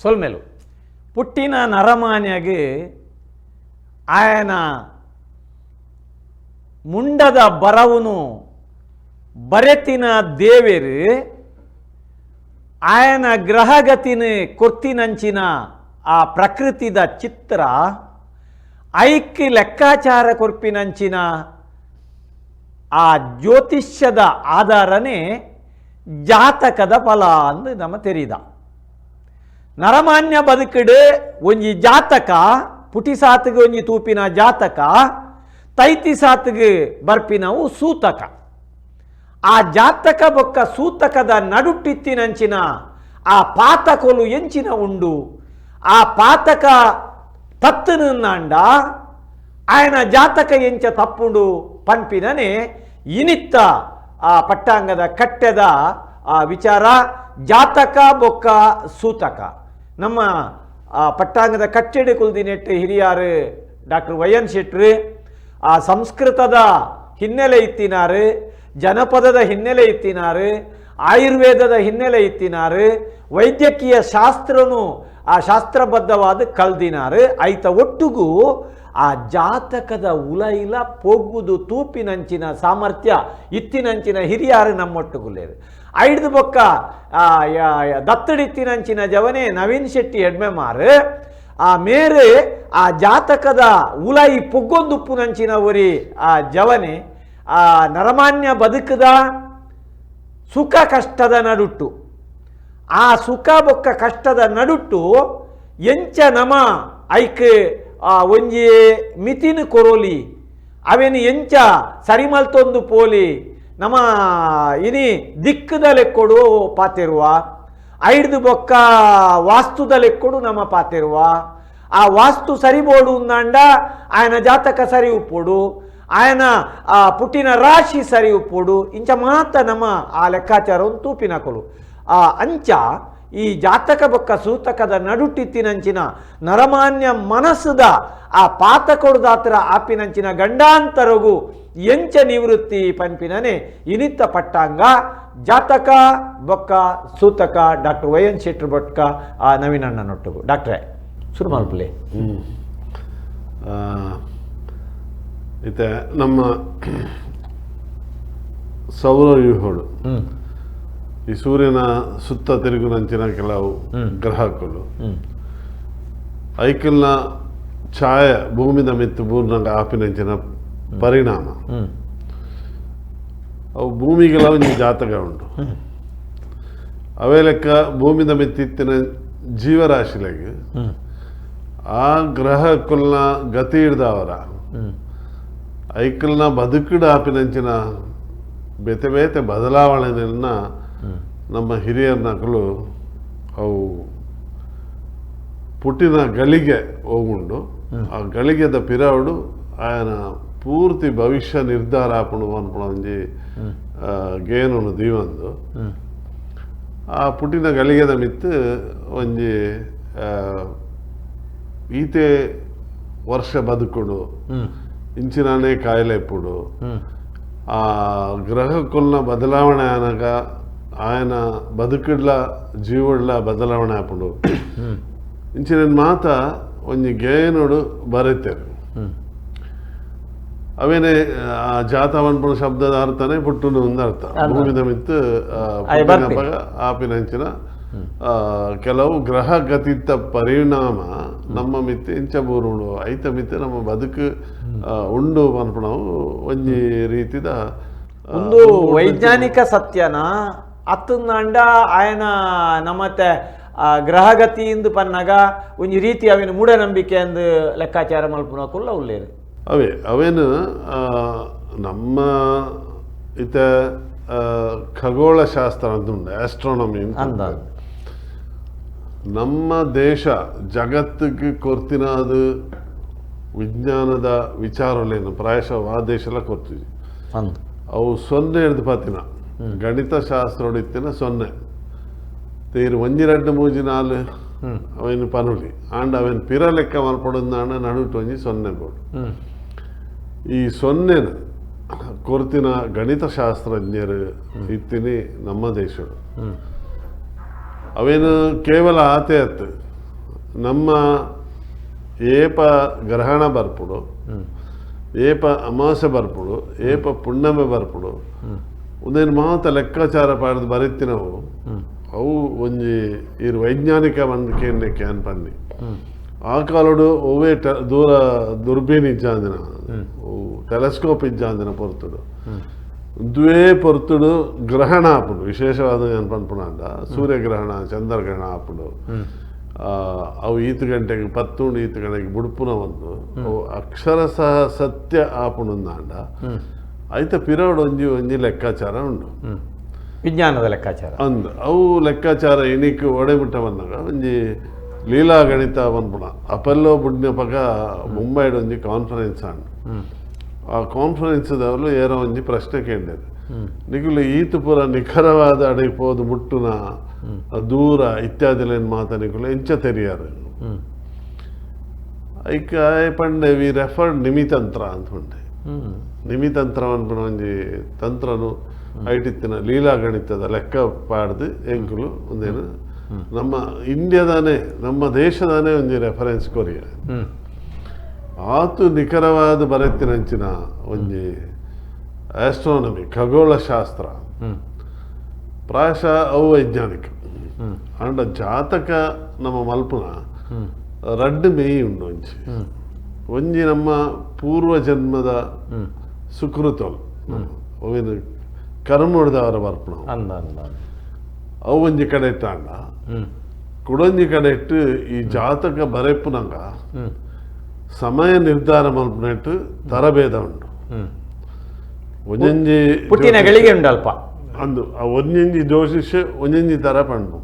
ಸೊಲ್ಮೆಲು ಪುಟ್ಟಿನ ನರಮಾನ್ಯಗೆ ಆಯನ ಮುಂಡದ ಬರವುನು ಬರೆತಿನ ದೇವೆರು ಆಯನ ಗ್ರಹಗತಿನ ಕೊರ್ತಿನಂಚಿನ ಆ ಪ್ರಕೃತಿದ ಚಿತ್ರ ಐಕ್ ಲೆಕ್ಕಾಚಾರ ಕೊರ್ಪಿನಂಚಿನ ಆ ಜ್ಯೋತಿಷ್ಯದ ಆಧಾರನೇ ಜಾತಕದ ಫಲ ಅಂದು ನಮ್ಮ ತೆರಿದ. ನರಮಾನ್ಯ ಬದುಕಿಡು ಒಂಜಿ ಜಾತಕ, ಪುಟಿಸಾತಿಗೆ ಒಂಜಿ ತೂಪಿನ ಜಾತಕ, ತೈತಿ ಸಾತಿಗೆ ಬರ್ಪಿನವು ಸೂತಕ. ಆ ಜಾತಕ ಬೊಕ್ಕ ಸೂತಕದ ನಡುಟ್ಟಿತ್ತಿನಂಚಿನ ಆ ಪಾತಕೊಲು ಎಂಚಿನ ಉಂಡು, ಆ ಪಾತಕ ತತ್ತುನಾಂಡ ಆಯನ ಜಾತಕ ಎಂಚ ತಪ್ಪುಂಡು ಪನ್ಪಿನನೆ ಇನಿತ್ತ ಆ ಪಟ್ಟಾಂಗದ ಕಟ್ಟೆದ ಆ ವಿಚಾರ ಜಾತಕ ಬೊಕ್ಕ ಸೂತಕ. ನಮ್ಮ ಆ ಪಟ್ಟಾಂಗದ ಕಟ್ಟೆಡೆ ಕುಲ್ದಿನೆಟ್ಟು ಹಿರಿಯಾರು doctor Y N ಶೆಟ್ರು ಆ ಸಂಸ್ಕೃತದ ಹಿನ್ನೆಲೆ ಇತ್ತಿನಾರು, ಜನಪದದ ಹಿನ್ನೆಲೆ ಇತ್ತಿನಾರು, ಆಯುರ್ವೇದದ ಹಿನ್ನೆಲೆ ಇತ್ತಿನಾರು, ವೈದ್ಯಕೀಯ ಶಾಸ್ತ್ರನು ಆ ಶಾಸ್ತ್ರಬದ್ಧವಾದ ಕಲ್ದಿನಾರು. ಐತ ಒಟ್ಟುಗೂ ಆ ಜಾತಕದ ಉಲೈಲ ಪೊಗ್ಗುದು ತೂಪಿನಂಚಿನ ಸಾಮರ್ಥ್ಯ ಇತ್ತಿನಂಚಿನ ಹಿರಿಯಾರು ನಮ್ಮೊಟ್ಟುಗುಲೇರು. ಐಡ್ದು ಬೊಕ್ಕ ದತ್ತಡಿತ್ತಿನಂಚಿನ ಜವನೆ ನವೀನ್ ಶೆಟ್ಟಿ ಎಡ್ಮೆಮಾರು ಆ ಮೇರೆ ಆ ಜಾತಕದ ಉಲೈ ಪೊಗ್ಗೊಂದುಪ್ಪುನಂಚಿನ ಒರಿ ಆ ಜವನೆ ಆ ನರಮಾನ್ಯ ಬದುಕದ ಸುಖ ಕಷ್ಟದ ನಡುಟ್ಟು, ಆ ಸುಖ ಬೊಕ್ಕ ಕಷ್ಟದ ನಡುಟ್ಟು ಎಂಚ ನಮ ಐಕ್ ಆ ಒಂಜಿ ಮಿತಿನ ಕೊರೋಲಿ, ಅವೇನು ಎಂಚ ಸರಿಮಲ್ತೊಂದು ಪೋಲಿ, ನಮ್ಮ ಇನಿ ದಿಕ್ಕದ ಲೆಕ್ಕೊಡು ಪಾತಿರುವ, ಐಡ್ದು ಬೊಕ್ಕ ವಾಸ್ತುದ ಲೆಕ್ಕೊಡು ನಮ್ಮ ಪಾತಿರುವ, ಆ ವಾಸ್ತು ಸರಿಬೋಡು ಉಂದಾಂಡ ಆಯನ ಜಾತಕ ಸರಿ ಉಪ್ಪೋಡು, ಆಯನ ಆ ಪುಟ್ಟಿನ ರಾಶಿ ಸರಿ ಉಪ್ಪೋಡು, ಇಂಚ ಮಾತ ನಮ್ಮ ಆ ಲೆಕ್ಕಾಚಾರವನ್ನು ತೂಪಿನಕೊಲು. ಆ ಅಂಚ ಈ ಜಾತಕ ಬೊಕ್ಕ ಸೂತಕದ ನಡುಟ್ಟಿತ್ತಿನಂಚಿನ ನರಮಾನ್ಯ ಮನಸ್ಸುದ ಆ ಪಾತಕೊಡುದಾತ್ರ ಆಪಿನಂಚಿನ ಗಂಡಾಂತರಗು ಎಂಚ ನಿವೃತ್ತಿ ಪನ್ಪಿನನೆ ಇನಿತ್ತ ಪಟ್ಟಾಂಗ ಜಾತಕ ಬೊಕ್ಕ ಸೂತಕ doctor Y N ಶೆಟ್ರು ಬೊಕ್ಕ ಆ ನವೀನಣ್ಣನೊಟ್ಟುಗು. ಡಾಕ್ಟ್ರೇ ಶುರು ಮಲ್ಪಲೆ. ಇತ್ತೆ ನಮ್ಮ ಸೌರವ್ಯೂಹಗಳು ಈ ಸೂರ್ಯನ ಸುತ್ತ ತಿರುಗುನಂಚಿನ ಕೆಲವು ಗ್ರಹಗಳು ಐಕಲ್ನ ಛಾಯ ಭೂಮಿದ ಮಿತ್ತು ಬೂರ್ನಾಗ ಆಪಿನಂಚಿನ ಪರಿಣಾಮ ಅವು ಭೂಮಿಗೆಲ್ಲ ಒಂಜಿ ಜಾತಕ ಉಂಟು. ಅವೇ ಲೆಕ್ಕ ಭೂಮಿದ ಮಿತ್ತಿತ್ತಿನ ಜೀವರಾಶಿಲೆಗ್ ಆ ಗ್ರಹಕ್ಕಲ್ನ ಗತಿ ಹಿಡ್ದವರ ಐಕಲ್ನ ಬದುಕಿಡ ಆಪಿನಂಚಿನ ಬೇತೆ ಬೇತೆ ಬದಲಾವಣೆಯನ್ನ ನಮ್ಮ ಹಿರಿಯರ್ನಕಲು ಅವು ಪುಟ್ಟಿನ ಗಳಿಗೆ ಹೋಗುಂಡು. ಆ ಗಳಿಗೆದ ಪಿರವಡು ಆಯನ ಪೂರ್ತಿ ಭವಿಷ್ಯ ನಿರ್ಧಾರ ಆಪುಂಡು ಅನ್ಪುಣ ಒಂಜಿ ಗೇನನು ದೀವಂದು ಆ ಪುಟ್ಟಿನ ಗಳಿಗೆದ ಮಿತ್ತು ಒಂಜಿ ಈತೆ ವರ್ಷ ಬದುಕುಡು, ಇಂಚಿನಾನೇ ಕಾಯಿಲೆ ಇಪ್ಪುಡು, ಆ ಗ್ರಹಕ್ಕುಲ್ನ ಬದಲಾವಣೆ ಆನಗ ఆయన ಬದುಕಿಡ್ಲ ಜೀವಡ್ಲ ಬದಲಾವಣೆ ಆಪುಂಡು ಇಂಚಿನ ಮಾತ ಒಂಜಿ ಗೇನೋಡು ಬರೆತೇರು. ಅವೇನೆ ಆ ಜಾತ ಪನ್ಪುನ ಶಬ್ದದ ಅರ್ಥನೇ ಪುಟ್ಟುನು ಒಂದು ಅರ್ಥ. ಭೂಮಿದ ಮಿತ್ತು ಆಪಿನಂಚಿನ ಕೆಲವು ಗ್ರಹ ಗತಿತ ಪರಿಣಾಮ ನಮ್ಮ ಮಿತ್ತು ಇಂಚ ಬೂರುಂಡು, ಐತ ಮಿತ್ತು ನಮ್ಮ ಬದುಕು ಉಂಡು ಪನ್ಪುನವು ಒಂಜಿ ರೀತಿದ ಒಂದು ವೈಜ್ಞಾನಿಕ ಸತ್ಯನ ಅತ್ತಂದಾಂಡ ಆಯನ ನಮ್ಮತ್ತೆ ಗ್ರಹಗತಿಯಿಂದ ಪನ್ನಾಗ ಒಂಜಿ ರೀತಿ ಅವಿನ ಮೂಢನಂಬಿಕೆ ಅಂದು ಲೆಕ್ಕಾಚಾರ ಮಲ್ಪುನ ಕುಲ್ಲ ಉಲ್ಲೇರು. ಅವೇ ಅವೇನು ನಮ್ಮ ಇತ ಖಗೋಳಶಾಸ್ತ್ರ ಅಂತ ಉಂಟು, ಆಸ್ಟ್ರಾನಮಿ ಅಂತ. ನಮ್ಮ ದೇಶ ಜಗತ್ತಿಗೆ ಕೊರ್ತಿನ ಅದು ವಿಜ್ಞಾನದ ವಿಚಾರಗಳೇನು ಪ್ರಾಯಶಃ ಆ ದೇಶ ಎಲ್ಲ ಕೊರ್ತೀವಿ ಅವು ಸೊನ್ನೆ ಹಿಡ್ದು ಪಾತಿನ ಗಣಿತಶಾಸ್ತ್ರ ಇತ್ತಿನ ಸೊನ್ನೆ ತೇರು ಒಂಜಿ ರಡ್ಡು ಮೂಜಿ ನಾಲು ಅವೇನು ಪನುಲಿ ಆಂಡ ಅವೇನು ಪಿರ ಲೆಕ್ಕ ಮಲ್ಪಡೊಂದಾಂಡ ನಡುಟು ಒಂಜಿ ಸೊನ್ನೆ ಬೋಡು. ಈ ಸೊನ್ನೆನ ಕೊರ್ತಿನ ಗಣಿತಶಾಸ್ತ್ರಜ್ಞರು ಇತ್ತಿನಿ ನಮ್ಮ ದೇಶಡು. ಅವೇನು ಕೇವಲ ಆತೆ ಅತ್ತು ನಮ್ಮ ಏಪ ಗ್ರಹಣ ಬರ್ಪುಡು, ಏಪ ಅಮಾಸೆ ಬರ್ಪುಡು, ಏಪ ಪುಣ್ಣಮೆ ಬರ್ಪುಡು, ಒಂದೇನು ಮಾತ ಲೆಕ್ಕಾಚಾರ ಪಾಡ್ದು ಬರೀತಿನವು ಅವು ಒಂಜಿ ಈ ವೈಜ್ಞಾನಿಕ ಬಂದು can ಪನ್ನಿ. ಆ ಕಾಲಡು ಒವ್ವೇ ದೂರ ದುರ್ಬೀನ್ ಇಜ್ಜಾಂದಿನ, ಟೆಲೆಸ್ಕೋಪ್ ಇಜ್ಜಾಂದಿನ ಪೊರ್ತುಡು ದ್ವೇ ಪೊರ್ತುಡು ಗ್ರಹಣ ಆಪುಂಡು. ವಿಶೇಷವಾದ ಏನು ಪನ್ಪುಣ ಅಂಡ ಸೂರ್ಯಗ್ರಹಣ ಚಂದ್ರಗ್ರಹಣ ಆಪುಂಡು. ಅವು ಈತ ಗಂಟೆಗೆ ಪತ್ತುಂಡು, ಈತ ಗಂಟೆಗೆ ಬುಡ್ಪುನ ಒಂದು ಅವು ಅಕ್ಷರಶಃ ಸತ್ಯ ಆಪುಂಡು ಅಂಡ ಐತ ಪಿರೋಡ್ ಒಂಜಿ ಒಂಜಿ ಲೆಕ್ಕಾಚಾರ ಉಂಡು, ವಿಜ್ಞಾನದ ಲೆಕ್ಕಾಚಾರ ಅಂದ್. ಅವು ಲೆಕ್ಕಾಚಾರ ಇನಿಕ್ ಒಡೆಮಿಟ್ಟ ಬಂದಾಗ ಒಂಜಿ ಲೀಲಾ ಗಣಿತ ಪನ್ಪುಣ ಅಪೆಲ್ಲೋ ಬುಡ್ನಪಗ ಮುಂಬೈಡ್ ಒಂಜಿ ಕಾನ್ಫರೆನ್ಸ್ ಆಂಡ್. ಆ ಕಾನ್ಫರೆನ್ಸ್ ದವಲು ಏರೋ ಒಂಜಿ ಪ್ರಶ್ನೆ ಕೇಂಡೇರು, ನಿಗುಲು ಈತ ಪೂರ ನಿಖರವಾದ ಅಡೆ ಪೋದು ಮುಟ್ಟುನ ದೂರ ಇತ್ಯಾದಿಲೇನು ಮಾತ ನಿಗುಲು ಎಂಚ ತೆರಿಯಾರು. ಐಕ ಪಂಡೆ ವಿ ರೆಫರ್ಡ್ ನಿಮಿತಂತ್ರ ಅಂತ ಪಂಡೆ. ನಿಮಿತಂತ್ರ ಅನ್ಪುಣ ಒಂಜಿ ತಂತ್ರನು ಐಟಿತ್ತಿನ ಲೀಲಾ ಗಣಿತದ ಲೆಕ್ಕ ಪಾಡ್ದು ಎಂಕುಲು ಒಂದೇನು ನಮ್ಮ ಇಂಡಿಯಾದಾನೆ ನಮ್ಮ ದೇಶದಾನೆ ಒಂಜಿ ರೆಫರೆನ್ಸ್ ಕೊರಿಯ. ಆತು ನಿಖರವಾದ ಬರೆತ್ತಿನಂಚಿನ ಒಂಜಿ ಆಸ್ಟ್ರಾನಮಿ ಖಗೋಳಶಾಸ್ತ್ರ ಪ್ರಾಯಶಃ ಅವು ವೈಜ್ಞಾನಿಕ. ಅಂಡ ಜಾತಕ ನಮ್ಮ ಮಲ್ಪುನ ರಡ್ಡು ಮೇಯಿ ಉಂಡು. ಒಂಜಿ ಒಂಜಿ ನಮ್ಮ ಪೂರ್ವ ಜನ್ಮದ ಸುಕೃತಲ್ ಅವೇನು ಕರ್ಮುಡ್ದವರ ಬರ್ಪಣ ಅವು ಒಂಜಿ ಕಡೆ ಇಟ್ಟಾಂಡ, ಕುಡೊಂಜಿ ಕಡೆ ಇಟ್ಟು ಈ ಜಾತಕ ಬರೆಪುನಂಗ ಸಮಯ ನಿರ್ಧಾರ ಮಲ್ಪುನೆಟ್ಟು ತರಭೇದ ಉಂಡು. ಒಂಜೊಂಜಿ ಪುಟ್ಟಿನ ಗಳಿಗೆ ಉಂಡು ಅಲ್ಪ ಅಂದು ಆ ಒಂಜೊಂಜಿ ಜ್ಯೋತಿಷ್ಯ ಒಂಜೊಂಜಿ ತರ ಪಂಡು.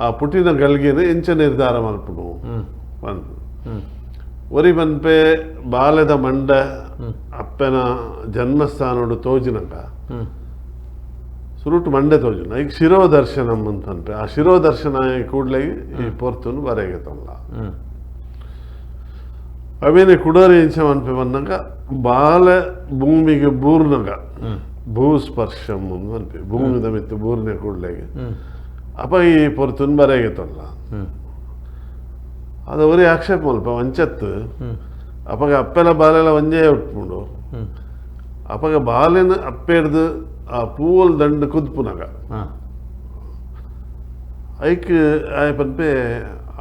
ಆ ಪುಟ್ಟಿನ ಗಳಿಗೆನ ಎಂಚ ನಿರ್ಧಾರ ಮಲ್ಪುನು ಪಂಡು. ಒರಿ ಪನ್ಪೆ ಬಾಲೆದ ಮಂಡ ಅಪ್ಪನ ಜನ್ಮಸ್ಥಾನೋಡು ತೋಜಿನಂಗ ಸುರುಟು ಮಂಡೆ ತೋಜುನ ಈಗ ಶಿರೋದರ್ಶನಂ ಅಂತ ಅನ್ಪೆ. ಆ ಶಿರೋದರ್ಶನ ಕೂಡಲೇ ಈ ಪೊರ್ತುನು ಬರೆಗೆ ತೊಂದ. ಅವೇನೆ ಕುಡೋರಿ ಎಂಚ ಅನ್ಪೆ ಬಂದಾಗ ಬಾಲೆ ಭೂಮಿಗೆ ಬೂರ್ನಗ ಭೂಸ್ಪರ್ಶಂ ಅನ್ಪೆ, ಭೂಮಿದ ಮಿತ್ತು ಬೂರ್ನೆ ಕೂಡಲೆಗೆ ಅಪ್ಪ ಈ ಪೊರ್ತುನ್ ಬರೆಗೆ ತೊಂದ. ಅದು ಒರಿ ಆಕ್ಷೇಪ ಮಲ್ಪ ವಂಚತ್ತು ಅಪ್ಪಗ ಅಪ್ಪೆಲ್ಲ ಬಾಲೆಲ್ಲ ಒಂಜೇ ಉಟ್ಪುಂಡು. ಅಪ್ಪಗ ಬಾಲೆನ ಅಪ್ಪೆಡ್ದು ಆ ಪೂವಲ್ ದಂಡು ಕುದ್ಪುನಗ ಐಕ್ ಆಯ ಪನ್ಪೆ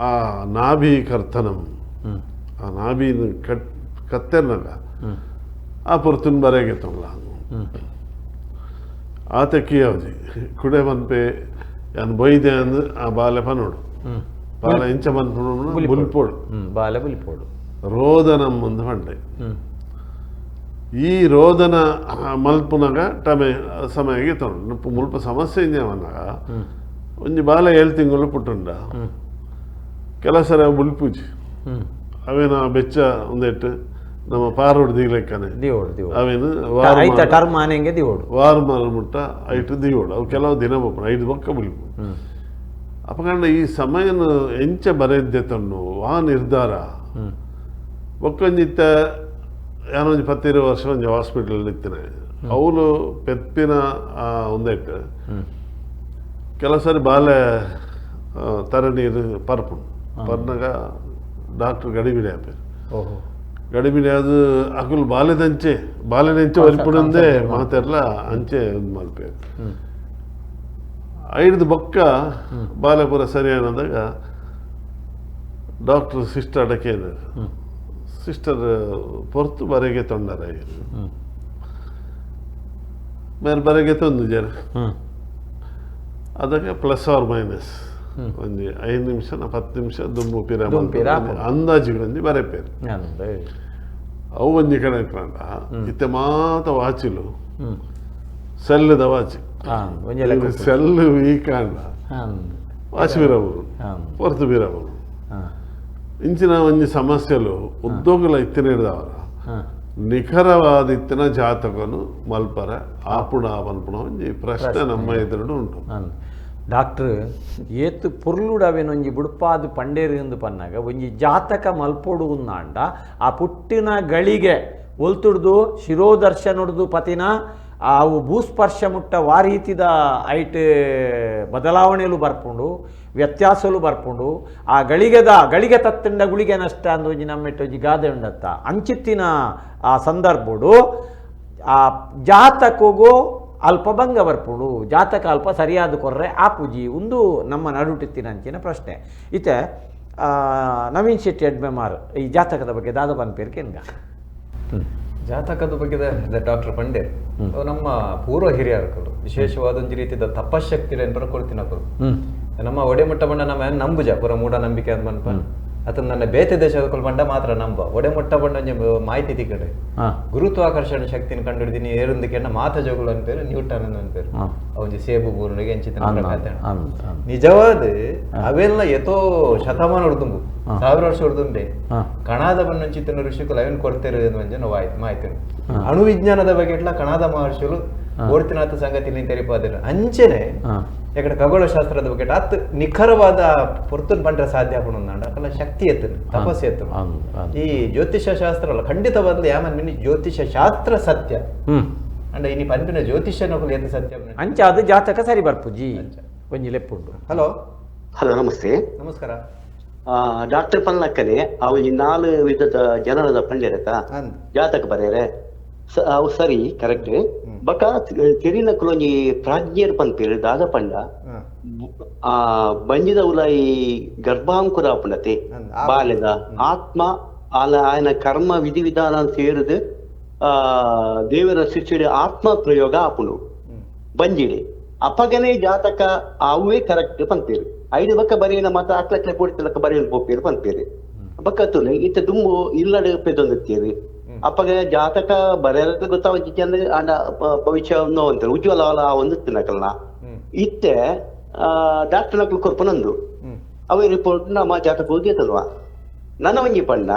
ಆ ನಾಭಿ ಕರ್ತನಂ, ಆ ನಾಭಿನ ಕತ್ತೆರ್ನಗ ಆ ಪೊರ್ತುನ್ ಬರೆಗೆ ತೊಂಗ್ಲ. ಆತ ಕಿಯಾವಜಿ ಕುಡೆ ಪನ್ಪೆ ಯಾನ್ ಬೊಯ್ದೆ ಅಂದ್ ಆ ಬಾಲೆ ಪನೋಡು, ಬಾಲೆ ಇಂಚ ಪನ್ಪುಡು ಬುಲ್ಪೋಡು, ಬಾಲೆ ಬುಲ್ಪೋಡು ರೋದನಂ ಅಂದ್ ಪಂಡೆ. ಈ ರೋದನ ಮಲ್ಪುನಗ ಟಮೆ ಸಮಯಗೆ ತೊಂಡು ಮುಲ್ಪ ಸಮಸ್ಯೆ ಇಂಜವನ್ನಾಗ ಒಂಜಿ ಬಾಲೆ 7 ತಿಂಗಳು ಪುಟ್ಟುಂಡ ಕೆಲಸ ಸರ ಬುಲ್ಪೂಜಿ ಅವೇನ ಬೆಚ್ಚ ಒಂದೆಟ್ಟು ನಮ್ಮ ಪಾರೋಡು ದೀಲೆಕ್ಕನೆ ಅವೇನು ವಾರ ಮಾರ ಮುಟ್ಟ ಐಟು ದಿಯೋಡು ಅವು ಕೆಲವು ದಿನ ಬೋಪಣ 5 ಬೊಕ್ಕ ಬುಲ್ಪು. ಅಪಕಂಡ ಈ ಸಮಯನ ಎಂಚ ಬರೆದ್ದೆ ತಣ್ಣು ಆ ನಿರ್ಧಾರ ಬೊಕ್ಕೊಂಜಿತ್ತ ಯಾನೊಂಜಿ 10 ವರ್ಷ ಒಂಜಿ ಹಾಸ್ಪಿಟಲ್ ಇತ್ತಿನ ಅವಳು ಪೆಪ್ಪಿನ ಒಂದೆಟ್ಟು ಕೆಲವು ಸಾರಿ ಬಾಲೆ ತರ ನೀರು ಪರ್ಪುಂಡು. ಪರ್ನಾಗ ಡಾಕ್ಟ್ರ್ ಗಡಿಬಿಡಿ ಆಪೇರು. ಗಡಿಬಿಡಿ ಅದು ಅಕುಲು ಬಾಲೆದಂಚೆ ಬಾಲೆನಂಚೆ ಒರಿಪುಡಂದೇ ಮಾತೆಲ್ಲ ಅಂಚೆ ಒಂದು ಮಲ್ಪೇರು. ಐದು ಬೊಕ್ಕ ಬಾಲೆ ಪೂರ ಸರಿಯಾನದಾಗ ಡಾಕ್ಟ್ರ್ ಸಿಸ್ಟರ್ ಅಡಕೇನು ಸಿಸ್ಟರ್ ಪೊರ್ತು ಬರೆಗೆ ತೊಂದರೆ ಬೇರೆ ಬರೆಗೆ ತೊಂದು ಜರ ಅದಕ್ಕೆ plus R minus ಒಂಜಿ 5 ನಿಮಿಷ 10 ನಿಮಿಷ ದುಂಬು ಪಿರ ಅಂದಾಜಿಗೆ ಒಂಜಿ ಬರೆಪೇರು. ಅವು ಒಂಜಿ ಕಡೆ ಇಟ್ಕೊಂಡ ಇತ್ತೆ ಮಾತ ವಾಚಿಲು ಸೆಲ್ಲದ ವಾಚಿ ಸೆಲ್ಲು ವೀಕ್ ಅಂಡ ವಾಚಿ ಬೀರವರು ಪೊರ್ತು ಬೀರವರು ಇಂಚಿನ ಒಂಜಿ ಸಮಸ್ಯೆಲು ಉದ್ಯೋಗಲ ಇತ್ತಿನ ನಿಖರವಾದ ಇತ್ತಿನ ಜಾತಕನು ಮಲ್ಪರ ಆಪುಣ ಪನ್ಪುಣ ಒಂಜಿ ಪ್ರಶ್ನೆ ನಮ್ಮ ಎದುರುಡು ಉಂಟು. ಡಾಕ್ಟ್ರ್ ಏತು ಪೊರ್ಲುಡು ಅವೇನೊಂಜಿ ಬುಡ್ಪಾದು ಪಂಡೇರು ಎಂದು ಪನ್ನಾಗ ಒಂಜಿ ಜಾತಕ ಮಲ್ಪೊಡು ಉನ್ನಾಂಡ ಆ ಪುಟ್ಟಿನ ಗಳಿಗೆ ಒಲ್ತುಡ್ದು ಶಿರೋದರ್ಶನುಡ್ದು ಪತಿನ ಅವು ಭೂಸ್ಪರ್ಶ ಮುಟ್ಟ ವಾರೀತಿದ ಐಟ್ ಬದಲಾವಣೆಲು ಬರ್ಪುಂಡು. ವ್ಯತ್ಯಾಸಲು ಬರ್ಪುಂಡು. ಆ ಗಳಿಗೆದ ಗಳಿಗೆ ತತ್ತಂಡ ಗುಳಿಗೆ ನಷ್ಟ ಅಂದು ಒಂಜಿ ನಮ್ಮೆಟ್ಟೊಂಜಿ ಗಾದೆ ಉಂಡತ್ತ. ಅಂಚಿತ್ತಿನ ಆ ಸಂದರ್ಭಡು ಆ ಜಾತಕಗೂ ಅಲ್ಪ ಭಂಗ ಬರ್ಪುಂಡು, ಜಾತಕ ಅಲ್ಪ ಸರಿಯಾದ ಕೊರ್ರೆ ಆಪುಜಿ. ಒಂದು ನಮ್ಮ ನಡುಟಿತ್ತಿನ ಅಂಚಿನ ಪ್ರಶ್ನೆ. ಇತ್ತೆ ನವೀನ್ ಶೆಟ್ಟಿ ಎಡ್ಮೆಮಾರ್ ಈ ಜಾತಕದ ಬಗ್ಗೆ ದಾದ ಪನ್ಪೇರ್ ಕೆನ್ಗ. ಜಾತಕದ ಬಗ್ಗೆ ಡಾಕ್ಟರ್ ಪಂಡೇರ್ ನಮ್ಮ ಪೂರ್ವ ಹಿರಿಯರು ವಿಶೇಷವಾದ ಒಂಜಿ ರೀತಿಯ ತಪಶಕ್ತಿ ಕೊಡ್ತಿನಕುಲು. ನಮ್ಮ ಒಡೆಮುಟ್ಟ ಬಣ್ಣ ನಮ್ಮ ನಂಬುಜ ಪೂರ ಮೂಢನಂಬಿಕೆ ಅಂತ ಮನ್ಪ ಅತ ನನ್ನ ಬೇತೆ ದೇಶದ ಪಂಡ ಮಾತ್ರ ನಂಬ ಒಡೆಮುಟ್ಟ ಬಣ್ಣ ಒಂಜಿ ಮಾಹಿತಿ ತಿಕ್ಕಡೆ ಗುರುತ್ವಾಕರ್ಷಣ ಶಕ್ತಿನ ಕಂಡುಹಿಡಿದೀನಿ ಏರೊಂದಕ್ಕೆ ಮಾತ ಜೋಗುಳು ಅನ್ಪೇರು ನ್ಯೂಟನ್ ಅನ್ಪೇರು ಒಂಜಿ ಸೇಬು ಬೂರುನಿಗೆ ಎಂಚಿತ ನಿಜವಾದ ಅವೆಲ್ಲ ಎತೋ ಶತಮಾನ ಹೊಡ್ದುಂಬು 1000 ವರ್ಷ ಹೊಡ್ದುಂಬೆ ಕಣಾದ ಬಣ್ಣಂಚಿತನ ಋಷಿಕುಲು ಅವೇನು ಕೊಡ್ತೇರು ಮಾಹಿತಿ ಅಣುವಿಜ್ಞಾನದ ಬಗ್ಗೆ ಎಟ್ಲ ಕಣಾದ ಮಹರ್ಷಿಗಳು ಓಡ್ತಿನಾಥ ಸಂಗತಿ ತೆರಿಪಾದಿರ ಅಂಚೆನೆ ಯಾಕಡೆ ಖಗೋಳಶಾಸ್ತ್ರದ ಬಗ್ಗೆ ಅತ್ ನಿಖರವಾದ ಪೊರ್ತುನ್ ಪಂಡ್ರೆ ಸಾಧ್ಯ ಆಪುಂಡು ಅಕಲ ಶಕ್ತಿ ಎತ್ತನು ತಪಸ್ಸು ಎತ್ತನು. ಈ ಜ್ಯೋತಿಷ ಶಾಸ್ತ್ರ ಅಲ್ಲ ಖಂಡಿತವಾದ ಯಾಮನ್ ಮಿನಿ ಜ್ಯೋತಿಷ ಶಾಸ್ತ್ರ ಸತ್ಯ ಅಂಡ ಇನಿ ಪನ್ಪಿನ ಜ್ಯೋತಿಷ್ಯ ನಕುಲು ಎತ್ತ ಸತ್ಯ ಅಂಚ ಅದು ಜಾತಕ ಸರಿ ಬರ್ಪುಜಿ ಒಂಜಿ ಲೆಪ್ಪುಂಡು. Hello hello namaste. ನಮಸ್ಕಾರ ಡಾಕ್ಟರ್ ಪನ್ನಕ್ಕನೆ ಅವು ಈ 4 ವಿಧದ ಜನರದ ಪಂಡಿರತ ಜಾತಕ ಬರೆಯರೆ ಅವು ಸರಿ ಕರೆಕ್ಟ್ ಬಕ ತೆರಿನ ಕುಲೊಂಜಿ ಪ್ರಾಜ್ಞರ್ ಪನ್ಪೇರು ದಾದ ಪಂಡ ಆ ಬಂಜಿದ ಉಲಾಯಿ ಗರ್ಭಾಂಕುರ ಪುಣತೆ ಬಾಲ್ಯದ ಆತ್ಮ ಆಲ ಆಯನ ಕರ್ಮ ವಿಧಿ ವಿಧಾನ ಸೇರಿದು ಆ ದೇವರ ಸೃಷ್ಟಿ ಆತ್ಮ ಪ್ರಯೋಗ ಆಪುಂಡು ಬಂಜಿಡಿ ಅಪಗನೆ ಜಾತಕ ಅವೇ ಕರೆಕ್ಟ್ ಪನ್ಪೇರು ಐದು ಬಕ್ಕ ಬರೆಯಿನ ಮಾತ್ರ ಅಕ್ಲಕ್ಲೆ ಪೋಡಿತಲಕ್ಕ ಬರೆಯಲು ಪೋಪೇರು ಪನ್ಪೇರು ಬಕ್ಕ ತುಲೆ ಇತ್ತ ದುಂಬು ಇಲ್ಲಡೆ ಪೆದೊಂದಿತ್ತೇವೆ ಅಪ್ಪಗ ಜಾತಕ ಬರೆಯಲು ಗೊತ್ತಾವಂಚಿ ಅಂದ್ರೆ ಆಂಡ ಭವಿಷ್ಯ ಅಂತ ಉಜ್ವಲ ಒಂದು ತಿನ್ನಕಲ್ಲ ಇತ್ತೆ ಡಾಕ್ಟರ್ ನಕ್ಲು ಕೊರ್ಪನಂದು ಅವೇ ರಿಪೋರ್ಟ್ ನಮ್ಮ ಜಾತಕ ಹೋಗಿತ್ತಲ್ವಾ ನನ್ನ ಒಂಜಿ ಪಂಡ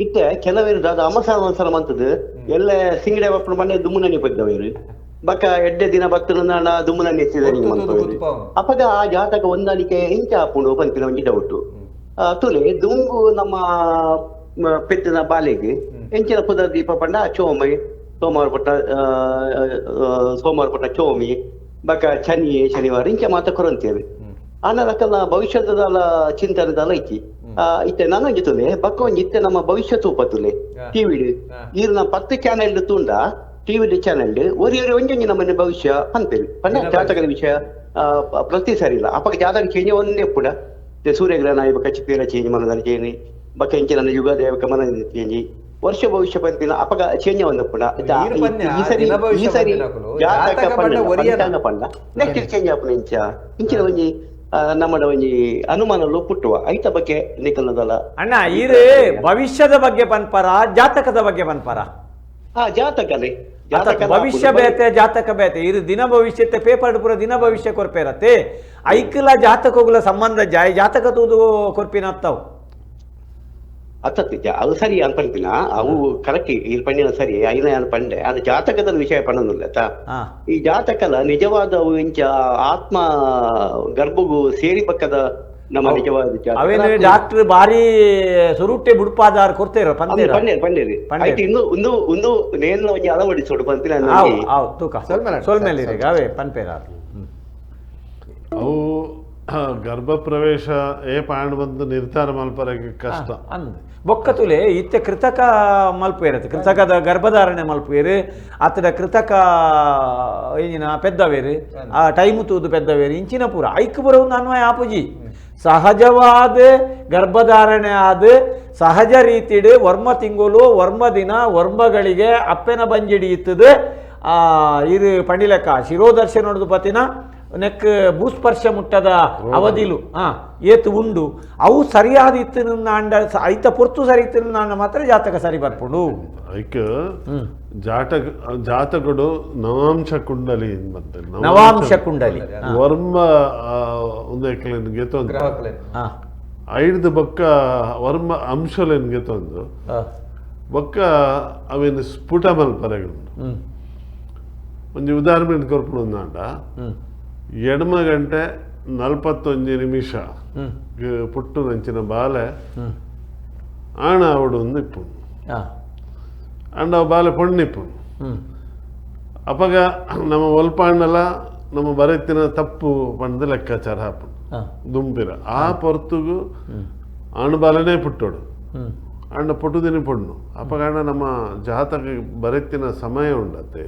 ಇತ್ತೆ ಕೆಲವೇರು ದಾದ ಅಮಸರ ಮಸರ ಮಂತದ್ದು ಎಲ್ಲ ಸಿಂಗಡೆ ಬಪ್ಪನ ಮನೆ ದುಮ್ಮುನನಿ ಪದ್ದವೇರು ಬಕ್ಕ ಎಡ್ಡೆ ದಿನ ಭಕ್ತರು ದುಮ್ಮುನನಿ ಎತ್ತಿದ ಅಪ್ಪಗ ಆ ಜಾತಕ ಹೊಂದಾಣಿಕೆ ಇಂಚ ಆಪುಂಡು ಪಂಪಿನ ಒಂಜಿ ಡೌಟು ತುಲೆ ದುಂಬು ನಮ್ಮ ಪೆತ್ತಿನ ಬಾಲೆಗೆ ಎಂಚಿನ ಪುದರ್ ದೀಪ ಪಂಡ ಚೋಮಿ ಸೋಮವಾರ ಪಟ್ಟ ಸೋಮವಾರ ಪಟ್ಟ ಚೋಮಿ ಬಕ ಶನಿ ಶನಿವಾರ ಇಂಚ ಮಾತ ಕೊರಂತೇವೆ ಆನಲಕ್ಕಲ್ಲ ಭವಿಷ್ಯದ ಚಿಂತನೆದಲ್ಲ ಐತಿ ಇತ್ತೆ ನಾನೊಂಜಿ ತುಲೆ ಬಕ್ಕ ಒಂಜಿ ಇತ್ತೆ ನಮ್ಮ ಭವಿಷ್ಯ ತೂಪ ತುಲೆ ಟಿವಿಡ್ ಈರ್ನ 10 ಚಾನೆಲ್ ತೂಂಡ ಟಿವಿ ಚಾನೆಲ್ ಒರಿ ಒರಿ ಒಂಜೊಂಜಿ ನಮ್ಮನೆ ಭವಿಷ್ಯ ಪನ್ಪೇರು ಪಂಡ ಜಾತಕದ ವಿಷಯ ಪ್ರತಿ ಸರಿ ಇಲ್ಲ ಅಪ್ಪಗ ಜಾತಕ ಚೇಂಜ್ ಒಂದೇ ಪುಡ ಸೂರ್ಯಗ್ರಹಣ ಬಕ್ಕ ಚಿತ್ತೀರ ಚೇಂಜ್ ಮನದ ಚೇಂಜ್ ಬಕ್ಕ ಇಂಚಿನ ಯುಗ ದೇವಕ ಮನ ಚೇಂಜ್ ವರ್ಷ ಭವಿಷ್ಯ ಪಂಪಿನ ಅಪಗ ಚೇಂಜ್ ಒಂದು ಪುಡ ಈ ಸರಿ ಈ ಸರಿ ಜಾತಕ ಪಂಡ ಪಂಚಾಂಗ ಪಂಡ ನೆಕ್ಸ್ಟ್ ಚೇಂಜ್ ಆಪುನ ಇಂಚ ಇಂಚಿನ ಒಂಜಿ ನಮ್ಮಡ ಒಂಜಿ ಅನುಮಾನಲು ಪುಟ್ಟುವ ಐತ ಬಗ್ಗೆ ನಿಕಲದಲ್ಲ ಅಣ್ಣ. ಈರು ಭವಿಷ್ಯದ ಬಗ್ಗೆ ಪನ್ಪರ ಜಾತಕದ ಬಗ್ಗೆ ಪನ್ಪರ? ಹಾ ಜಾತಕನೇ ಭವಿಷ್ಯ ಬೇತೆ ಜಾತಕ ಬೇತೆ. ಇರು ದಿನ ಭವಿಷ್ಯತೆ ಪೇಪರ್ ಪೂರ ದಿನ ಭವಿಷ್ಯ ಕೊರ್ಪೇರತ್ತೆ ಐಕ್ಲ ಜಾತಕಗಳ ಸಂಬಂಧ ಜಾಯ್ ಜಾತಕ ತೂದು ಕೊರ್ಪಿನ ಅತ್ತವು ಅತ್ತತ್ತಿ ಅದು ಸರಿ ಅನ್ಪಂಪಿನ ಅವು ಕರೆಕ್ಟ್ ಈ ಪಂಡಿನ ಸರಿ ಐನ ಪಂಡೆ ಅದು ಜಾತಕದ ವಿಷಯ ಪಣ್ಣನುಲ್ಲ ಈ ಜಾತಕಲ ನಿಜವಾದ ಅವು ಇಂಚ ಆತ್ಮ ಗರ್ಭಗೂ ಸೇರಿ ಪಕ್ಕದ ನಮ್ಮ ನಿಜವಾದ ಅವೇನು ಡಾಕ್ಟರ್ ಬಾರಿ ಸುರುಟ್ಟೆ ಬುಡ್ಪಾದಾರ್ ಕೊಡ್ತೇರ ಪಂಡೇರಿ ಪಂಡೇರಿ ಆಯ್ತು ಇನ್ನು ಒಂದು ಒಂದು ನೇರ್ನ ಒಂಜಿ ಅಳವಡಿಸೋಡು ಪಂಪಿನ ತೂಕ ಸೊಲ್ಮೇಲೆ ಅವೇ ಪನ್ಪೇರ ಅವು ಗರ್ಭಪ್ರವೇಶ ಏ ಪಾಂಡ್ ಬಂದು ನಿರ್ಧಾರ ಮಲ್ಪರಗೆ ಕಷ್ಟ ಅಂದ್ ಬೊಕ್ಕತುಲೆ ಇತ್ತೆ ಕೃತಕ ಮಲ್ಪುವೇರತ್ತೆ ಕೃತಕದ ಗರ್ಭಧಾರಣೆ ಮಲ್ಪುವೇರು ಆತದ ಕೃತಕ ಏನಿನ ಪೆದ್ದವೇರು ಆ ಟೈಮ್ ತೂದು ಪೆದ್ದವೇರು ಇಂಚಿನ ಪೂರ ಐಕ್ ಬರೋದು ಅನ್ವಯ ಆಪುಜಿ. ಸಹಜವಾದ ಗರ್ಭಧಾರಣೆ ಆದ ಸಹಜ ರೀತಿಡು ವರ್ಮ ತಿಂಗಳು ವರ್ಮ ದಿನ ವರ್ಮಗಳಿಗೆ ಅಪ್ಪೆನ ಬಂಜಿಡಿ ಇತ್ತದು ಇದು ಪಂಡಿಲೆಕ್ಕ ಶಿರೋದರ್ಶನ ಪತಿನ ನೆಕ್ ಭೂಸ್ಪರ್ಶ ಮುಟ್ಟದ ಅವಧಿಲು ಏತು ಉಂಡು ಅವು ಸರಿಯಾದ ಇತ್ತು ಅಂಡ ಐತ ಪೊರ್ತು ಸರಿ ಇತ್ತು ನಾಂಡ ಮಾತ್ರ ಜಾತಕ ಸರಿ ಬರ್ಪುಂಡು. ಐಕ್ ಜಾತಕ ಜಾತಕಡು ನವಾಂಶ ಕುಂಡಲಿ ನವಾಂಶ ಕುಂಡಲಿ ವರ್ಮ ಒಂದು ಐದು ಬೊಕ್ಕ ವರ್ಮ ಅಂಶಲೆನ್ಗೆ ತಂದು ಬೊಕ್ಕ ಅವೇನು ಸ್ಫುಟ ಮಲ್ಪರೆಗೆ ಉಂಡು. ಒಂಜಿ ಉದಾಹರಣೆ ಕೊರ್ಪುಂಡು ಅಂಡ ಎಡಮ ಗಂಟೆ 41 ನಿಮಿಷ ಪುಟ್ಟು ನಂಚಿನ ಬಾಲೆ ಆಣ ಅವಡು ಒಂದು ಇಪ್ಪುಂಡು ಅಂಡ ಬಾಲೆ ಪೊಣ್ಣು ಇಪ್ಪುಂಡು. ಅಪಗ ನಮ್ಮ ಒಲ್ಪಾಂಡಲ ನಮ್ಮ ಬರೆತಿನ ತಪ್ಪು ಪಂಡ್ದು ಲೆಕ್ಕಾಚಾರ ಹಾಪುಂಡು. ದುಂಪಿರ ಆ ಪೊರ್ತುಗು ಅಣುಬಲನೇ ಪುಟ್ಟೋಡು ಅಂಡ ಪುಟ್ಟುದಿನ ಪೊಣ್ಣು ಅಪಗಾಣ ನಮ್ಮ ಜಾತಕ ಬರೆತ್ತಿನ ಸಮಯ ಉಂಡತ್ತೆ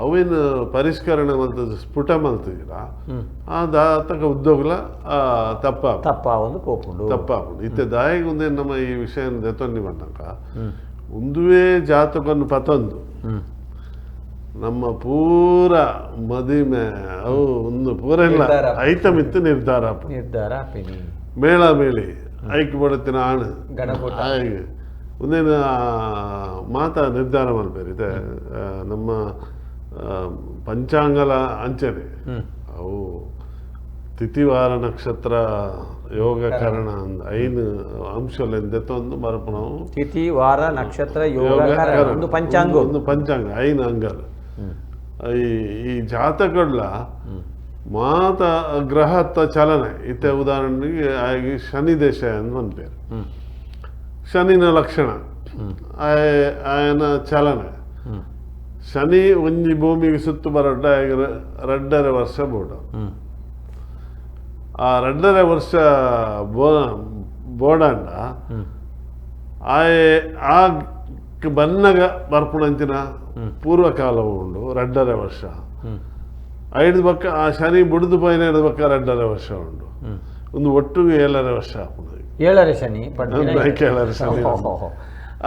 ಅವೇನು ಪರಿಷ್ಕರಣೆ ಮಲ್ತದ ಸ್ಫುಟ ಮಲ್ತಿದ್ರ ಆ ಜಾತಕ ಉದ್ಯೋಗಲ ತಪ್ಪ ತಪ್ಪ ಒಂದು ಪೋಪುಂಡು ತಪ್ಪಾಪುಂಡು ಇತ್ತೆ ದಾಯಿಗೆ ಒಂದೇ ನಮ್ಮ ಈ ವಿಷಯ ದೆತೊಂದಿ ಬಂದಾಗ ಒಂದುವೇ ಜಾತಕವನ್ನು ಪತೊಂದು ನಮ್ಮ ಪೂರ ಮದಿಮೆ ಅವು ಒಂದು ಪೂರ ಇಲ್ಲ ಐಟಮ್ ಇತ್ತು ನಿರ್ಧಾರ ನಿರ್ಧಾರ ಮೇಳ ಮೇಳಿ ಐಕ್ ಬಡತಿನ ಆಣು ಒಂದೇನು ಮಾತಾ ನಿರ್ಧಾರ ಮಲ್ಪೇರು ಇದೆ ನಮ್ಮ ಪಂಚಾಂಗಲ ಅಂಚನೆ ಅವು ತಿಥಿವಾರ ನಕ್ಷತ್ರ ಯೋಗ ಕರಣ ಐನು ಅಂಶಲೆಂದೆತ್ತೊಂದು ಮರಪು ನಾವು ತಿಥಿ ವಾರ ನಕ್ಷತ್ರ ಯೋಗ ಒಂದು ಪಂಚಾಂಗ ಒಂದು ಪಂಚಾಂಗ ಐನು ಅಂಗಲ್ ಈ ಜಾತಕಗಳ ಮಾತ ಗ್ರಹತ್ವ ಚಲನೆ ಇತ್ತೆ ಉದಾಹರಣೆಗೆ ಆಗಿ ಶನಿ ದೇಶ ಅಂತ ಮನ್ಪೇರು ಶನಿನ ಲಕ್ಷಣ ಆಯನ ಚಲನೆ ಶನಿ ಒಂಜಿ ಭೂಮಿಗೆ ಸುತ್ತು ಬರಡ್ಡ 2.5 ವರ್ಷ ಬೋಡ ಆ 2.5 ವರ್ಷ ಬೋಡಂಡ ಆ ಬನ್ನಗ ಬರ್ಪುಣಂಚಿನ ಪೂರ್ವಕಾಲವು ಉಂಡು 2.5 ವರ್ಷ 5 ಬಕ್ಕ ಆ ಶನಿ ಬುಡ್ದು ಪೈನ 5 ಬಕ್ಕ 2.5 ವರ್ಷ ಉಂಡು ಒಂದು ಒಟ್ಟು 7.5 ವರ್ಷ 7.5 ಶನಿ 7.5 ಶನಿ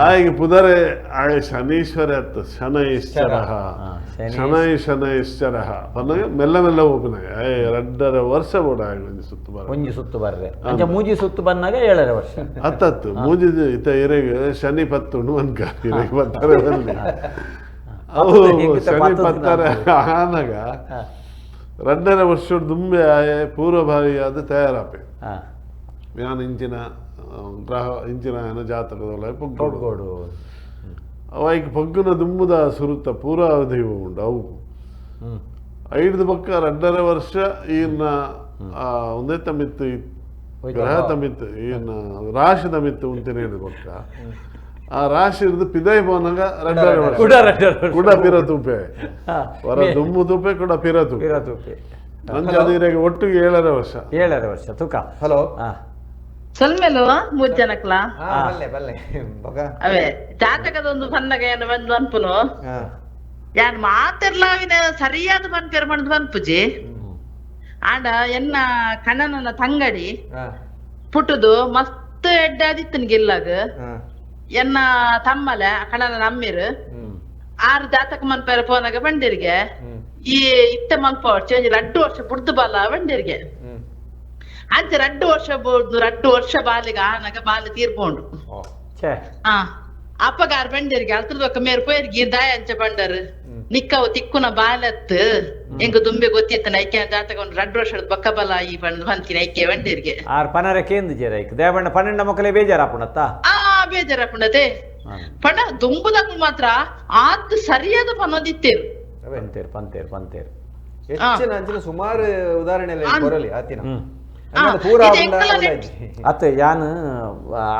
ಆಗ ಪುದರೆ ಆಗ ಶನೀಶ್ವರ ಅತ್ತ ಶನೈಶ್ಚರ ಶನೈ ಶನೈಶ್ಚರ ಪನ್ನಗ ಮೆಲ್ಲ ಮೆಲ್ಲ ಹೋಗ್ನಾಗ 2.5 ವರ್ಷ ಬೋಡ ಒಂಜಿ ಸುತ್ತು ಬರ ಒಂಜಿ ಸುತ್ತು ಬರ್ರೆ ಅಂಚ ಮೂಜಿ ಸುತ್ತು ಬಂದಾಗ 7.5 ವರ್ಷ ಹತ್ತತ್ತು ಮೂಜಿ ಇತ್ತ ಇರೆಗ್ ಶನಿ ಪತ್ತುಂಡು ಮನ್ಕ ಇರೆಗ್ ಪತ್ತಾರೆ ಬನ್ನಿ ಅವು ಶನಿ ಪತ್ತಾರೆ ಆನಾಗ 2.5 ವರ್ಷ ದುಂಬೆ ಆಯೆ ಪೂರ್ವಭಾವಿಯಾದ ತಯಾರಾಪೆ ಯಾನ್ ಇಂಚಿನ ಗ್ರಹ ಇಂಚಿನ ಜಾತಕದೊಳ ಪೊಗ್ಗೋಡು ಅವ ಪಗ್ಗುನ ದುಂಬುದ ಸುರುತ್ತ ಪೂರ್ವಾವಧಿ ಉಂಡು ಅವು 5 ಪಕ್ಕ 2.5 ವರ್ಷ ಈನ ಒಂದೇ ತಮ್ಮಿತ್ತು ಗ್ರಹ ತಮ್ಮಿತ್ತು ಈನ ರಾಶಿ ತಮ್ಮಿತ್ತು ಉಂತೇನೆ ಹಿಡಿದು ಪಕ್ಕ ಆ ರಾಶಿ ಹಿಡಿದು ಪಿದೈ ಪೋನಾಗ 2.5 ವರ್ಷ ಕುಡ ಪಿರ ತೂಪೆ ಹೊರ ದುಮ್ಮು ತೂಪೆ ಕುಡ ಪಿರ ತೂಪೆ ನಂಜ ಅದು ಒಟ್ಟಿಗೆ 7.5 ವರ್ಷ 7.5 ವರ್ಷ ತುಕ ಹಲೋ ಸೊಲ್ಮೆಲು ಮೂರ್ ಜನಕ್ಲ ಅವೇ ಜಾತಕದೊಂದು ಪನ್ನಗ ಏನು ಬಂದು ಅನ್ಪುನು ಯಾನ್ ಮಾತೆರ್ಲಾವಿನ ಸರಿಯಾದ ಪನ್ಪೇರ್ ಪಂಡ್ ಪನ್ಪುಜಿ ಆಂಡ ಎನ್ನ ಕಣ್ಣನ ತಂಗಡಿ ಪುಟ್ಟುದು ಮಸ್ತ್ ಎಡ್ಡಾದಿತ್ತನ್ ಗಿಲ್ಲಾಗ ಎನ್ನ ತಮ್ಮಲೆ ಕಣ್ಣನ ನಮ್ಮಿರು 6 ಜಾತಕ ಮನ್ಪೇರ ಪೋನಾಗ ಬಂಡಿರ್ಗೆ ಈ ಇತ್ತ ಮಲ್ಪ ಚೇಂಜ್ 2 ವರ್ಷ ಬುಡ್ದು ಬಲ್ಲ ಬಂಡಿರ್ಗೆ ಅಂಚೆ 2 ವರ್ಷ ಬೋದು 2 ವರ್ಷ ಬಾಲಿಗೆ ಆನಾಗ ಬಾಲಿ ತೀರ್ಪೋಂಡು ಅಪ್ಪಗಾರ ಬಂಡಿರ್ಗೆ ಅಲ್ತ್ರದೊಕ್ಕ ಮೇರ್ ಪೋಯಿರ್ಗೆ ದಾಯ ಅಂಚೆ ಬಂಡರು ನಿಕ್ಕವು ತಿಕ್ಕುನ ಬಾಲತ್ ಎಂಗ ದುಂಬೆ ಗೊತ್ತಿತ್ತನ ಐಕೆ ಜಾತಕ 2 ವರ್ಷದ ಬಕ್ಕ ಬಲ ಈ ಬಂದ್ ಬಂತಿನ ಐಕೆ ಬಂಡಿರ್ಗೆ ಆರ್ ಪನರ ಕೇಂದ್ರ ಜೇರ ಐಕ್ ದೇವಣ್ಣ 12 ಮಕ್ಕಳೇ ಬೇಜಾರಾಪುಣತ್ತ ಆ ಬೇಜಾರಾಪುಣತೆ ಪಣ ದುಂಬುದಾಗ ಮಾತ್ರ ಆತ್ ಸರಿಯಾದ ಪನ್ನೊಂದಿತ್ತೇರು ಪಂತೇರ್ ಪಂತೇರ್ ಪಂತೇರ್ ಹೆಚ್ಚಿನ ಅಂಚಿನ ಸುಮಾರು ಉದಾಹರಣೆ ಬರಲಿ ಆತಿನ ಅತ್ತೆ ಯಾನ್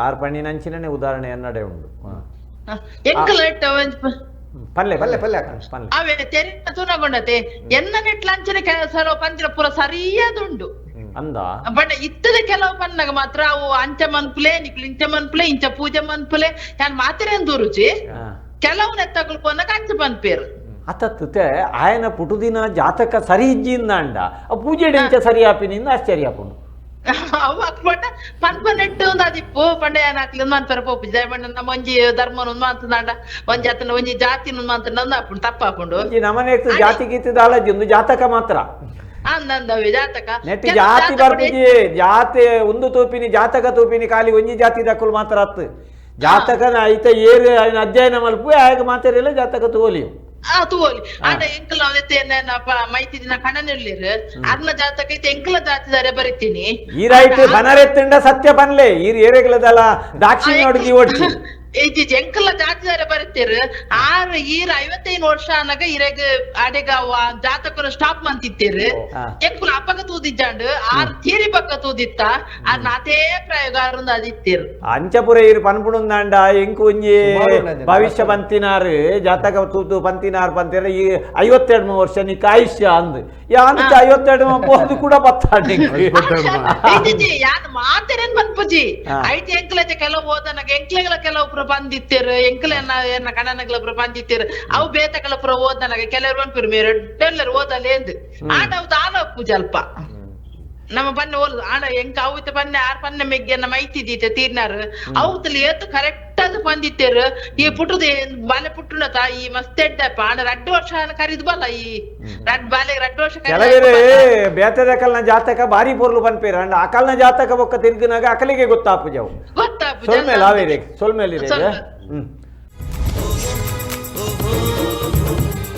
ಆರ್ ಪಣ್ಣಿನ ಅಂಚಿನೇ ಉದಾಹರಣೆ ಎನ್ನಡೆ ಉಂಡು ಪಲ್ಲೆ ಪಲ್ಲೆ ಪಲ್ಲೆ ಅವೇ ತೆರಿ ತುನಗೊಂಡತೆ ಎನ್ನ ನೆಟ್ಲ ಅಂಚಿನ ಕೆಲಸ ಪಂಚಿನ ಪೂರ ಸರಿಯಾದುಂಡು ಅಂದ ಬಟ್ ಇತ್ತದ ಕೆಲವು ಪನ್ನಾಗ ಮಾತ್ರ ಅವು ಅಂಚ ಮನ್ಪುಲೆ ನಿಕ್ಲು ಇಂಚ ಮನ್ಪುಲೆ ಇಂಚ ಪೂಜೆ ಮನ್ಪುಲೆ ಯಾನ್ ಮಾತಿರೇನ್ ದೂರುಚಿ ಕೆಲವು ನೆತ್ತಗಳು ಪೊನ್ನಗ ಅಂಚ ಪನ್ಪೇರು ಅತತ್ತೆ ಆಯನ ಪುಟುದಿನ ಜಾತಕ ಸರಿ ಇಜ್ಜಿಂದ ಅಂಡ ಆ ಪೂಜೆ ಇಂಚ ಸರಿ ಆಪಿನಿಂದ ಆಶ್ಚರ್ಯ ಆಪುಂಡು ಅವು ಪಂಡ ಪನ್ಪ ನೆಟ್ಟು ಒಂದು ಅದಿಪ್ಪು ಪಂಡ ಏನ್ ಹಾಕ್ಲಿ ಮನ್ಪರ ಪೋಪು ಜಯಬಣ್ಣ ನಮ್ಮ ಒಂಜಿ ಧರ್ಮನ ಒಂದು ಮಾತನಾಡ ಒಂಜಿ ಆತನ ಒಂಜಿ ಜಾತಿನ ಮಾತನ ಆಪುಂಡು ತಪ್ಪಾಪುಂಡು ಈ ನಮನೆ ಜಾತಿ ಗೀತಿ ದಾಲಜಿ ಒಂದು ಜಾತಕ ಮಾತ್ರ ಅಂದಂದವೆ ಜಾತಕ ನೆಟ್ ಜಾತಿ ಬರ್ಪಿಜಿ ಜಾತಿ ಒಂದು ತೂಪಿನಿ ಜಾತಕ ತೂಪಿನಿ ಖಾಲಿ ಒಂಜಿ ಜಾತಿ ದಕ್ಕಲು ಮಾತ್ರ ಅತ್ತು ಜಾತಕನ ಐತ ಏರು ಅಧ್ಯಯನ ಮಲ್ಪು ಆಗ ಮಾತಾಡಿಲ್ಲ ಜಾತಕ ತೋಲಿಯು ಆ ತೋಲಿ ಆಂಡ ಎಂಕಲ್ ಮೈತಿ ದಿನ ಕಣ್ಣನಿರ್ಲಿರ್ ಅರ್ನ ಜಾತಕ ಐತೆ ಎಂಕಲ ಜಾತಿದಾರೆ ಬರಿತೀನಿ ಈ ರೈಟ್ ಬನರೆತ್ತಂಡ ಸತ್ಯ ಬನ್ಲೆ ಈ ಏರೆಗ್ಲದಲ್ಲ ದಾಕ್ಷಿಣ್ಯ ಹುಡುಗಿ ಓಡ್ಸಿ ಇಜ್ಜಿ ಎಂಕಲ ಜಾತಿದಾರೆ ಬರ್ತೇರು. ಆರು ಈರ್ 55 ವರ್ಷ ಅನಗ ಇರೆಗ್ ಅಡೆಗ ಜಾತಕರು ಸ್ಟಾಪ್ ಮಂತಿತ್ತೇರು. ಎಂಕುಲು ಅಪ್ಪಗ ತೂದಿಜ್ಜಾಂಡ್, ಆರ್ ತೀರಿ ಪಕ್ಕ ತೂದಿತ್ತ, ಆರ್ ನಾತೇ ಪ್ರಯೋಗ ಆರುಂದು ಅದಿತ್ತೇರು. ಅಂಚಪುರ ಇರು ಪನ್ಪುಣುಂದಾಂಡ ಎಂಕು ಒಂಜಿ ಭವಿಷ್ಯ ಪಂತಿನಾರು ಜಾತಕ ತೂತು ಪಂತಿನಾರು ಪಂತಿರ ಈ 52 ವರ್ಷ ನಿಕ್ಕ ಆಯುಷ್ಯ ಅಂದ್ ಯಾನ್ 52 ಪೋದು ಕೂಡ ಬತ್ತಾಂಡ್. ಯಾನ್ ಮಾತೇನೇನ್ ಪನ್ಪುಜಿ ಐತಿ ಎಂಕ್ಲತೆ ಕೆಲವು ಓದನಗ ಎಂಕ್ಲೆಗಳ ಕೆಲವು ಪುರ ಬಂದಿತ್ತೇರು, ಎಂಕ್ಲೆನ ಏನ ಕಣನಗಳ ಪುರ ಬಂದಿತ್ತೇರು, ಅವು ಬೇತಗಳ ಪುರ ಓದನಗ ಕೆಲವರು ಪನ್ಪಿರು ಮೇರೆ ಎಲ್ಲರೂ ಓದಲೇಂದು ಆಂಡ ಅವು ದಾಲ ಪೂಜೆ ಅಲ್ಪ ನಮ್ಮ ಬನ್ನೆ ಓಲ್ ಆಂಡ ಎಂಕ ಅವು ಬನ್ನೆ ಆರ್ ಪನ್ನೆ ಮೆಗ್ಗೆನ ಮೈತಿದೀತೆ ತೀರ್ನಾರು ಅವು ಏತು ಕರೆಕ್ಟ್ ಅದು ಬಂದಿತ್ತೇರು. ಈ ಪುಟ್ಟದ ಬಾಲೆ ಪುಟ್ಟುನ ತಾಯಿ ಮಸ್ತ್ ಎಡ್ಡಪ್ಪ ಆಂಡ 2 ವರ್ಷ ಕರಿದ್ ಬಲ್ಲ ಈ ರಡ್ ಬಾಲೆ 2 ವರ್ಷ ಕೆಲವೇರೆ ಬೇತದ ಕಲ್ನ ಜಾತಕ ಬಾರಿ ಪೊರ್ಲು ಪನ್ಪೇರು ಅಂಡ ಅಕಲ್ನ ಜಾತಕ ಬೊಕ್ಕ ತಿರ್ಗಿನಾಗ ಅಕಲಿಗೆ ಗೊತ್ತಾಪುಜವು. ಗೊತ್ತಾಪುಜ. ಸೊಲ್ಮೇಲೆ ಆವೇರೆ ಸೊಲ್ಮೇಲೆ.